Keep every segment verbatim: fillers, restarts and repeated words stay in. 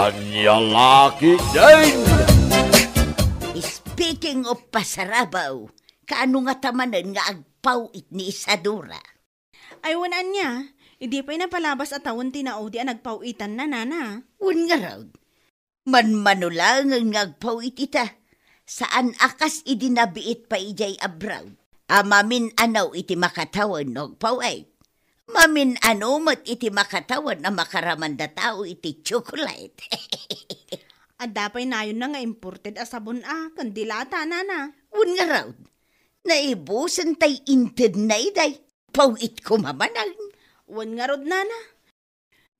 Ania la ketdin? Speaking of pasarabaw, kaano ngata manen nga agpaw-it ni Isadora? Ay, wen ania, idi pay napalabas a tawen ti naudi a nagpaw-itanna, nana. Wen ngarud, manmano laengen nga agpaw-it ita. Saan a kas idi nabiit pay idiay abroad a mamin-ano iti makatawen no agpaw-it. Mamin-ano met iti makatawen a makaramanda tao iti tsokolate. Adda pay nayonna nga imported a sabon a, ken dilata, nana. Wen ngarud, naibusen tay intedna idiay. Paw-it koma manen. Wen ngarud, nana.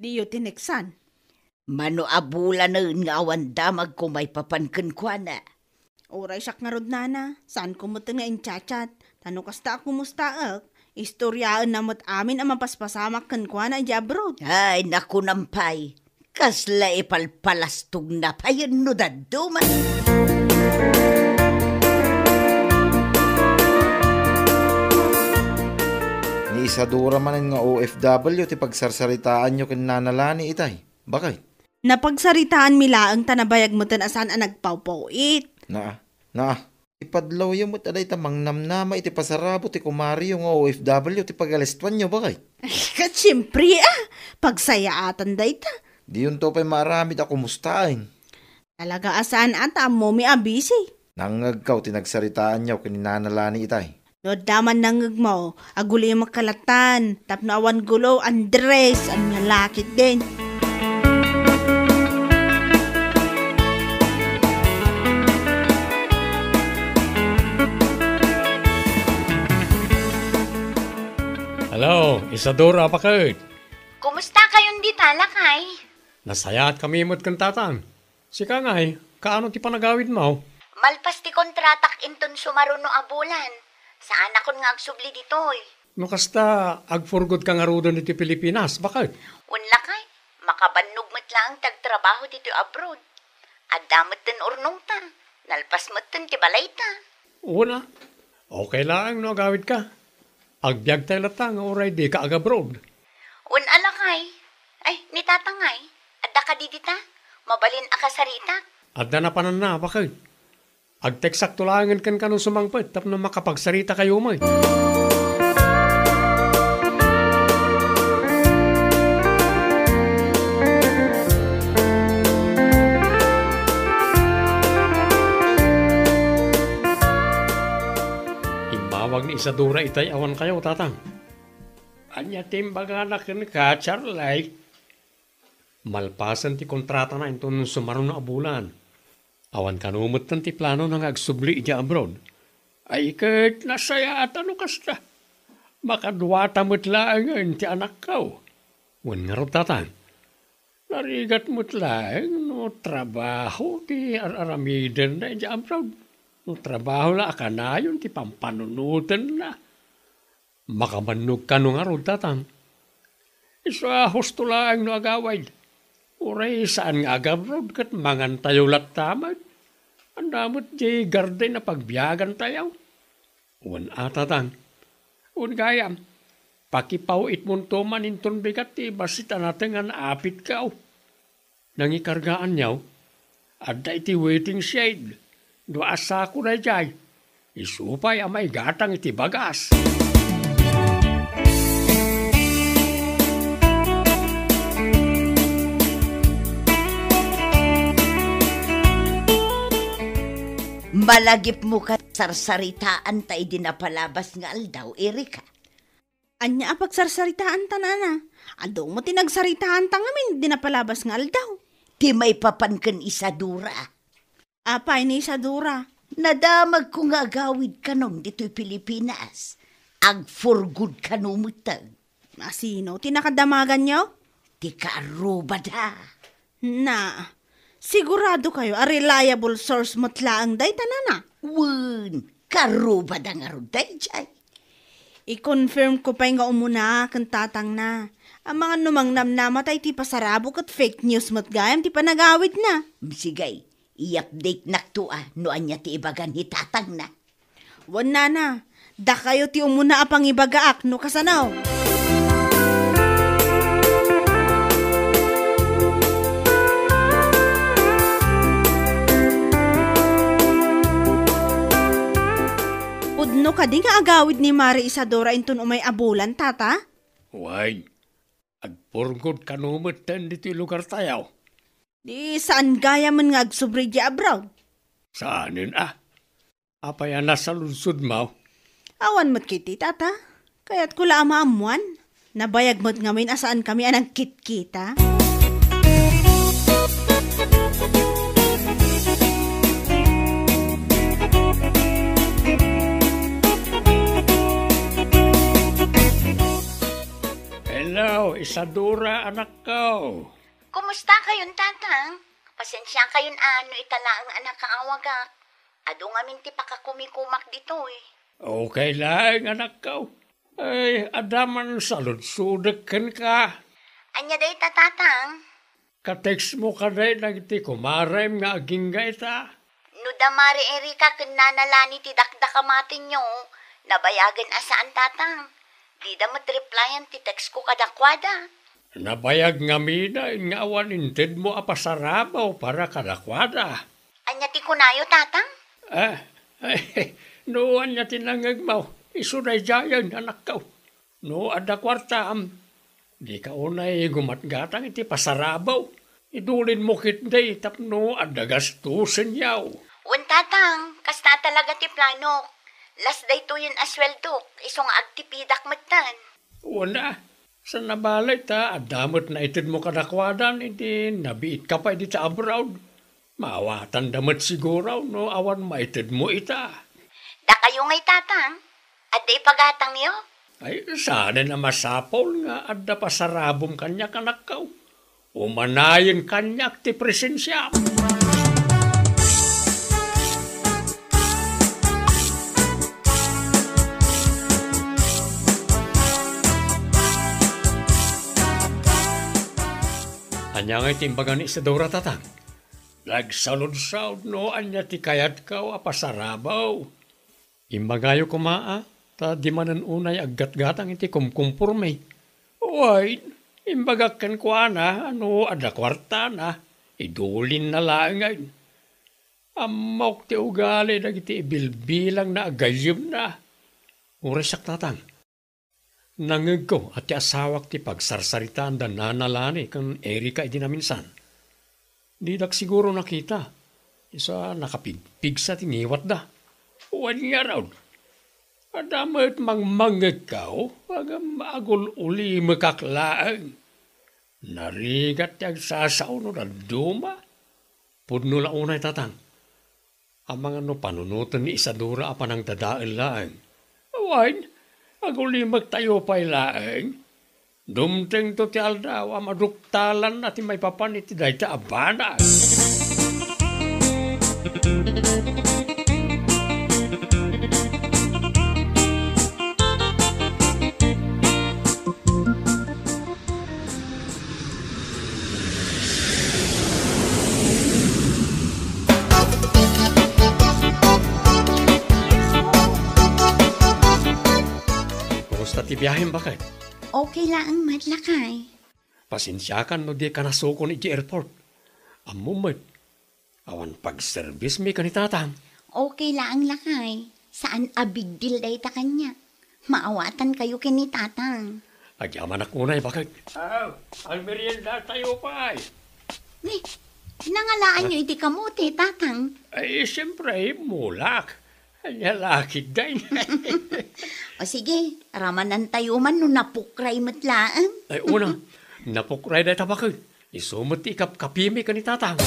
Diyo tineksan. Mano a bulanen nga awan damagko maipapan kenkuana. Uray siak ngarud, nana, saanko met nga inchat-chat. Ta no kasta a kumustaek, istoryaenna met amin a mapaspasamak kenkuana idiay abroad. Ay, nakunam pay. Kasla ipalpalastogna payen no dadduma. Ni Isadora manen nga O F W ti pagsarsaritaanyo ken Nana Lani itay. Bakit? Napagsaritaanmi laeng ta nabayag meten a saan a nagpawpaw-it. Naa, naa. Ipadlawyo met a dayta mangnamnama iti pasarabo ti kumariyo nga O F W ti pagalistuanyo, bakit? Ket siempre, a, pagsayaatan dayta. Diyonto pay maaramid a kumustaen. Talaga a saan a ta ammomi a busy. Nangngegko ti nagsaritaanyo ken ni Nana Lani itay. No adda man nangngegmo, agulimek kalatan, tapno awan gulo, Andres, ania la ketdin. Hello, Isadora, bakit? Kumusta kayon dita, lakay? Nasayaat kami met ken tatang. Sika ngay, kaano ti panagawidmo? Malpas ti kontratak inton sumaruno a bulan. Saanakon nga agsubli ditoy. No kasta, agpurgod ka ngaruden iti Pilipinas, bakit? Wen lakay, makabannog met laeng ti agtrabaho ditoy abroad. Adda met ten urnongta, nalpas met ten ti balayta. Wen a, okay laeng no agawidka. Agbiagtay latta nga uray dika agabroad. Wen a lakay. Ay, ni tatang ngay, adda kadi dita? Mabalin a kasaritak? Adda napananna, bakit? Agteksakto laengen kenka no sumangpet tapno makapagsaritakayo met. Immawag ni Isadora itay awan kayo, tatang. Ania ti imbagana kenka, Charlie? Malpasen ti kontratana inton sumaruno a bulan. Awan kano metten ti planona nga agsubli idiay abroad. Ay, ket nasayaat no kasta. Makaduata met laengen ti anakko. Wen ngarud, tatang, narigat met laeng no trabaho ti ar-aramidenna idiay abroad. No trabaho la a kanayon ti pampanunotenna. Makabannog kano ngarud, tatang? Isu a husto laeng no agawid. Uray saan nga agabroad ket mangantayo latta met. Ania met diay garden a pagbiagantayo? Wen a, tatang. Wen gayam, pakipaw-itmonto man inton bigat ti bassit a natengnga nga apitko. Nangikargaanyo, adda iti waiting shed. Dua a sako daydiay. Isu pay a maigatang iti bagas. Malagipmo ket sarsaritaanta idi napalabas nga aldaw, Erika. Ania a pagsarsaritaanta, nana? Adu met ti nagsaritaanta ngamin idi napalabas nga aldaw. Ti maipapan ken Isadora. Apay ni Isadora? Nadamagko nga agawid kanon ditoy Pilipinas. Agpurgod kano metten. Asino ti nakadamaganyo? Ti kaarrubada. Na, sigurado kayo a reliable source met laeng dayta, nana? Wen, kaarrubada ngarud daydiay. I-confirm ko pay nga umuna ken tatangna. Amangan no mangnamnama ta iti pasarabo ket fake news met gayam ti panagawidna. Sige, i-update nakto a no ania ti ibaga ni tatangna. Wen, nana, dakayo ti umuna a pangibagaak no kasano. Kadi nga agawid ni Mare Isadora inton umay a bulan, Tata? Wen, agpurgod kano metten ditoy lugartayo. Di saan gayamen nga agsubli idiay abroad? Saanen a. Apay a nasaludsodmo? Awan met ketdi, Tata. Kayatko la a maammoan. Nabayag met ngamin a saankami a nagkitkita. Hello, Isadora, anakko. Kumusta kayon, Tatang? Pasensia kayon a no ita laeng a nakaawagak. Adu ngamin ti pakakumikumak ditoy. Okay laeng, anakko. Ay, adda man saludsodek kenka. Ania dayta, Tatang? Ka-textmo kadi dagiti kumarem nga agingga ita? No da Mare Erika ken Nana Lani ti dakdakamatenyo, nabayagen a saan, Tatang. Dida met replyan ti textko kadakuada. Nabayag ngamin nga awan intedmo a pasarabaw para kadakuada. Ania ti kunayo, Tatang? Ah, no ania ti nangngegmo, isu daydiayen, anakko. No adda kuartam, dika unay gumatgatang iti pasarabaw. Idulinmo ketdi tapno adda gastosenyo. Wen, Tatang, kasta talaga ti planok. Las daytoyen a sueldok, isu nga agtipidak metten. Wen a, saan a bale ta adda met naitedmo kadakuada iti nabiitka pay dita abroad. Maawatanda met siguro no awan maitedmo ita. Dakayo ngay, Tatang, adda ipagatangyo? Ay, saanen a masapul nga adda pasarabom kaniak, anakko. Umanayen kaniak ti presensiam. Ania ngay ti imbaga ni Isadora, Tatang? Nagsaludsod no ania ti kayatko a pasarabaw. Imbagayo koma a, ta di manen unay aggatgatang iti kumkumporme. Wen, imbagak kenkuana a no adda kuartana, idulinna laengen. Ammok ti ugali dagiti ibilbilangna a gayyemna. Uray siak, Tatang. Nangngegko a ti asawak ti pagsarsaritaanda Nana Lani ken Erika idi naminsan. Didak siguro nakita, isu a nakapigpigsa ti ngiwatda. Wen ngarud, adda met mangmangngegko, ngem agul-ulimekak laeng. Narigat ti agsasao no dadduma. Pudno la unay, Tatang. Amangan no panunoten ni Isadora a panangdadael laeng. Wen, agulimektayo pay laeng. Dumtengto ti aldaw a maduktalanna ti maipapan iti dayta a banag. Kumusta ti biahem, baket? Okay laeng met, lakay. Pasensiakan no dika nasukon iti airport. Ammom met, awan pagserbismi ken ni Tatang. Okay laeng, lakay. Saan a big deal dayta kaniak. Maawatankayo ken ni Tatang. Agyamanak unay, baket. Aw, agmeriendatayo pay. Ni, nangalaanyo iti kamote, Tatang? Ay, siyempre, mulak. Ania la ketdin? O sige, ramanantayo man no napukray met laeng. Ay, una, napukray dayta, baket. Isu met ti ikapkapimi ken ni Tatang.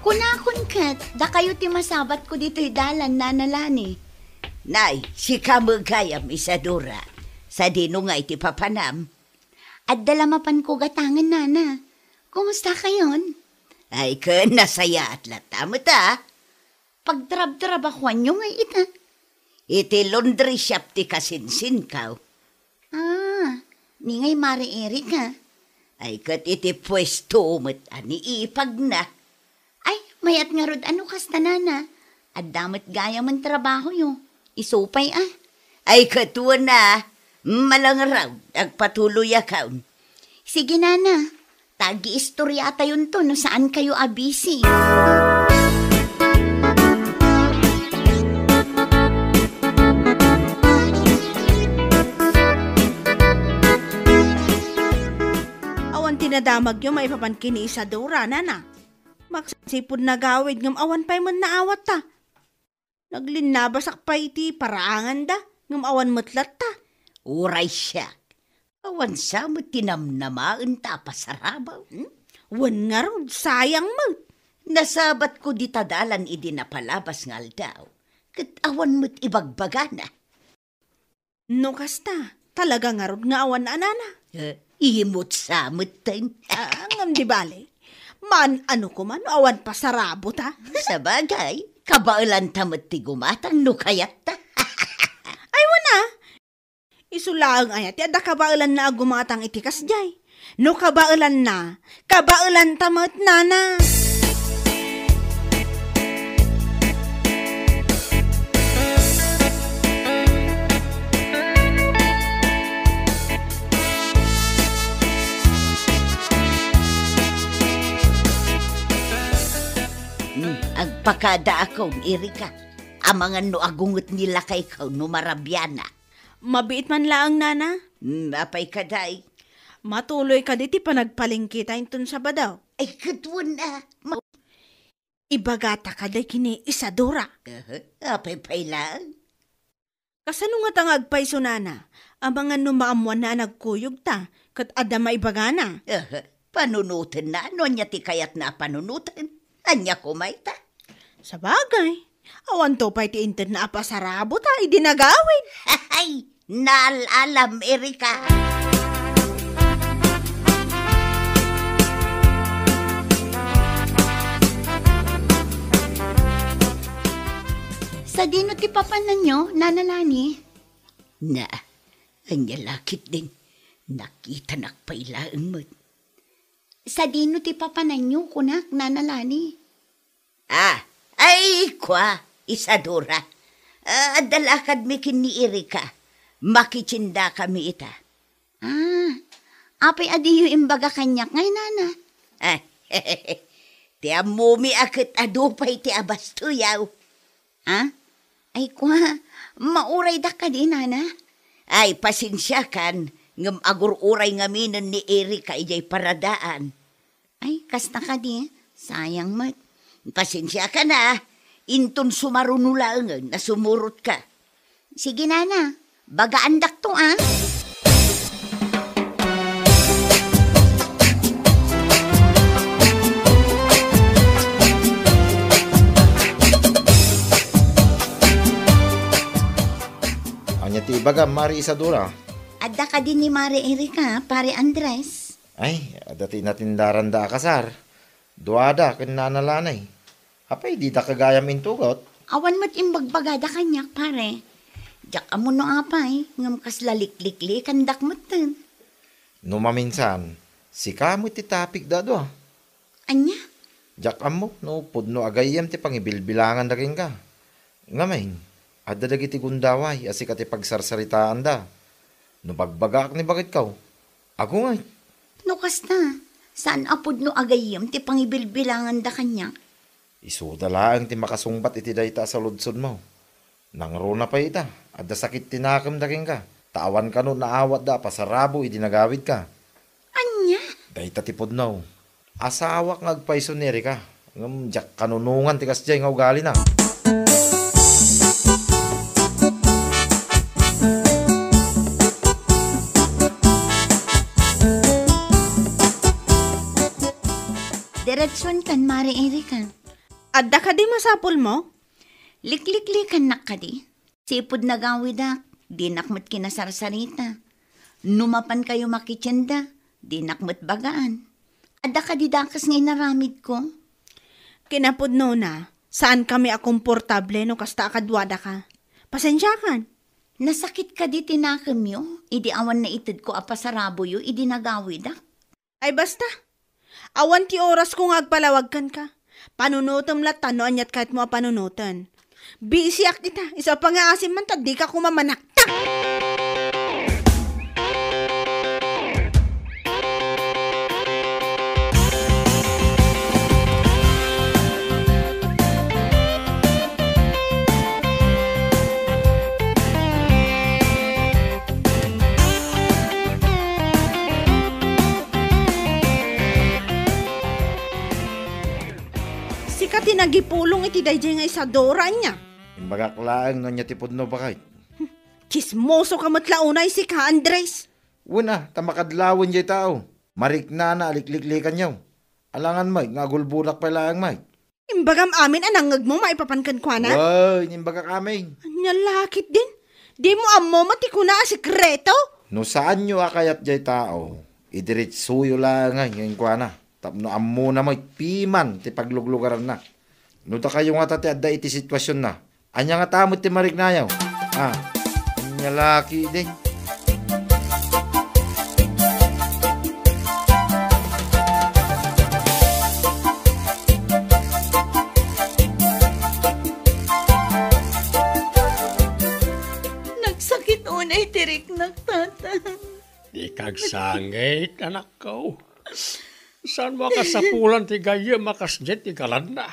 Kunakon ket, dakayo ti masabatko ditoy dalan, Nana Lani. Nay, sika met gayam, Isadora. Sadino nga iti papanam? Adda la mapanko gatangen, Nana. Kumusta kayon? Ay, ken nasayaat latta met a. Pagtrabtrabahoanyo ngay ita? Iti laundry shop ti kasinsinko. Ah, ni ngay Mare Erika? Ay, ket iti puesto met a ni ipagna. Ay, mayat ngarud a no kasta, Nana. Adda met gayamen trabahoyo. Isu pay a. Ay, ket wen a. Malangaraw, agpatuloyakon. Sige, nana. Ta agiistoriatayonto no saan kayo a busy. Awan ti nadamagyo maipapan ken ni Isadora, nana. Maksipud nagawid ngem awan pay met naawatta. Naglinnabasak pay iti paraanganda, ngem awan met latta. Uray siak, awan sa met ti namnamaenta a pasarabo. Hmm? Wen ngarud, sayang met. Nasabatko dita dalan idi napalabas nga aldaw, ket awan met ibagbagana. No kasta, talaga ngarud nga awan a nana. Eh, imot sa metten. Ah, ngem di bale. Maan-ano koma no awan pasarabota? Sabagay, kabaelanta met ti gumatang no kayatta. Ay, wen a. Isu laeng aya ti adda kabaelanna a gumatang iti kasdiay. No kabaelanna, kabaelanta met, nana. Hmm, agpakadaakon, Erika. Amangan no agunget ni lakayko no marabianak. Mabiit man laeng, nana. Hmm, apay kadi? Matuloy kadi ti panagpalengketa inton Sabado? Ay, ket wen a. Ma- Ibagata kadi ken ni Isadora. Aha, apay pay laeng? Kasano ngata nga agpayso, nana? Amangan no maammoanna a nagkuyogta, ket adda maibagana? Aha, panunotenna no ania ti kayatna a panunoten. Ania koma ita? Sabagay, awanto pay ti intedna a pasarabota idi nagawid. Ay, naal-alam, Erika. Sadino ti papananyo, Nana Lani? Na, ania la ketdin, nakitanak pay laeng met. Sadino ti papananyo, kunak, Nana Lani? Ah, ay, kua, Isadora. Ah, adda lakadmi ken ni Erika. Makitiendakami ita. Ah, apay a diyo imbaga kaniak ngay, nana? Ah, ti ammomi a ket adu pay ti abastoyaw. Ah? Ay, kua, mauraydak kadi, nana? Ay, pasensiakan, ngem agur-uray ngaminen ni Erika idiay paradaan. Ay, kasta kadi, sayang met. Pasensiakan a, inton sumaruno laengen a sumurotka. Sige, nana, bagaandakto, a. Ania ti ibagam, Mari Isadora? Adda kadi ni Mari Erika, Pare Andres? Ay, adda ti natindaranda a kasar. Duada ken Nana Lani. Apay, dida gayam intugot? Awan met imbagbagada kaniak, pare. Diak ammo no apay, ngem kasla likliklikandak metten. No maminsan, sika met ti tapigda a dua. Ania? Diak ammo no pudno a gayyem ti pangibilbilanganda kenka. Ngamin, adda dagiti gundaway a sika ti pagsarsaritaanda. No bagbagaak ni baketko, agunget. No kasta, saan a pudno a gayyem ti pangibilbilanganda kaniak? Isuda laeng ti makasungbat iti dayta a saludsodmo. Nangruna pay ita, adda sakit ti nakemda kenka, ta awan kano naawatda a pasarabo idi nagawidka. Ania? Dayta ti pudno. Asawak nga agpayso ni Erika, ngem diak kanunongan ti kasdiay nga ugalina. Diretsuenkan, Mare Erika. Adda kadi masapulmo? Likliklikannak kadi. Sipud nagawidak, dinak met kinasarsarita. No mapankayo makitienda, dinak met bagaan. Adda kadi dakes nga inaramidko? Kinapudnona, saankami a komportable no kasta a kaduadaka. Pasensiakan. Nasakit kadi ti nakemyo idi awan naitedko a pasaraboyo idi nagawidak? Ay, basta. Awan ti orasko nga agpalawag kenka. Panunotem latta no aniat kayatmo a panunoten. Bisiak ita, isu a pangngaasim man ta dika koma manaktak. Ti nagipulong iti daydiay nga Isadora, ania? Imbagak laeng no ania ti pudno, baket. Tsismoso ka met la unay sika, Andres. Wen a, ta makadlawen jay tao. Mariknana a likliklikanyo. Alangan met nga agulbodak pay laeng met. Imbagam amin a nangngegmo maipapan kenkuana? Wen, imbagak amin. Ania la ketdin? Dimo ammo met ti kuna a sekreto? No saanyo a kayat jay tao, idiretsoyo laeng kenkuana tapno ammona met piman ti pagluglugaranna. No dakayo ngata ti adda iti situasionna, ania ngata met ti mariknayo? Ah, ania la ketdin? Nagsakit unay ti riknak, Tata. Dika agsangit, anakko. Saanmo a kasapulan ti gayyem a kasdiay ti galadna?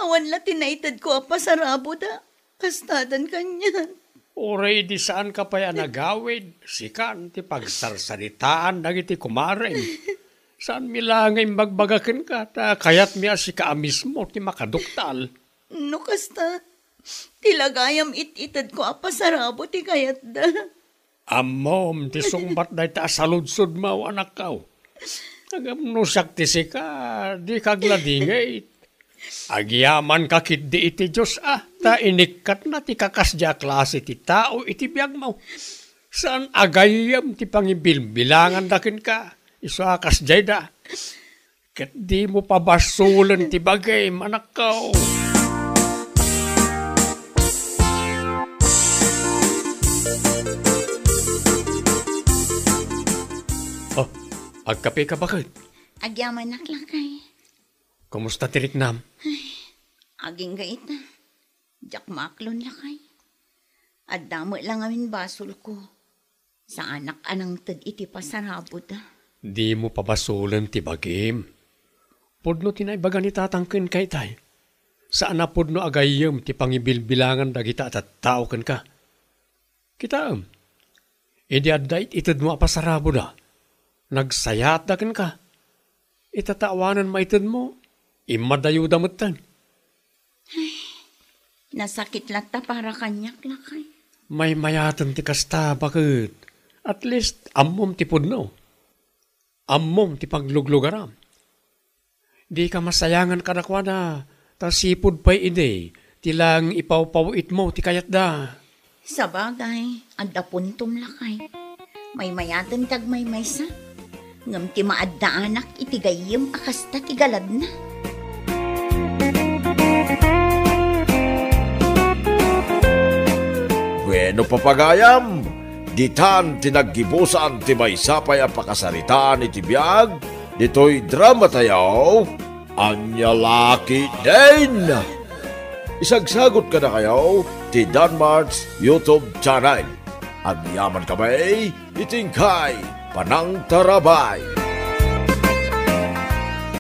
Awan la ti naitedko a pasaraboda. Kastadan kanian. Uray idi saanka pay a nagawid, sikan ti pagsarsaritaan dagiti kumarem. Saanmi la nga imbagbaga kenka, ta kayatmi a sika a mismo ti makaduktal. No kasta, ti la gayam it-itedko a pasarabo ti kayatda. Ammom ti sungbat dayta a saludsodmo, anakko. Ngem no siak ti sika, dika agladingit. Agyamanka ketdi iti Dios a, ta inikkatna ti kakasdiay a klase ti tao iti biagmo. Saan a gayyem ti pangibilbilanganda kenka, isu a kasdiayda. Ket dimo pabasolen ti bagim, anakko. Oh, agkapeka, baket? Agyamanak, lakay. Kumusta ti riknam? Ay, agingga ita. Diak maaklon, lakay. Adda met la ngamin basolko. Saanak a nangted iti pasaraboda. Dimo pabasolen ti bagim. Pudno ti naibaga ni tatang kenka itay. Saan a pudno a gayyem ti pangibilbilangan dagita a tattao kenka. Kitaem, idi adda it-itedmo a pasaraboda, nagsayaatda kenka. Ita ta awanen maitedmo, immadayoda metten. Ay, nasakit latta para kaniak, lakay. Maymayaten ti kasta, baket. At least, ammom ti pudno. Ammom ti pagluglugaram. Dika masayangan kadakuada, ta sipud pay idi, ti lang ipawpaw-itmo ti kayatda. Sabagay, adda puntom, lakay. Maymayaten ti agmaymaysa. Ngem ti maaddaanak iti gayyem a kasta ti galadna. Bueno, papagayam, ditan ti naggibusan ti maysa pay a pakasaritaan iti biag ditoy dramatayo. Ania la ketdin? Isagsagut kadakayo ti Danmart's YouTube channel. Agyaman kami iti inkay panangtarabay.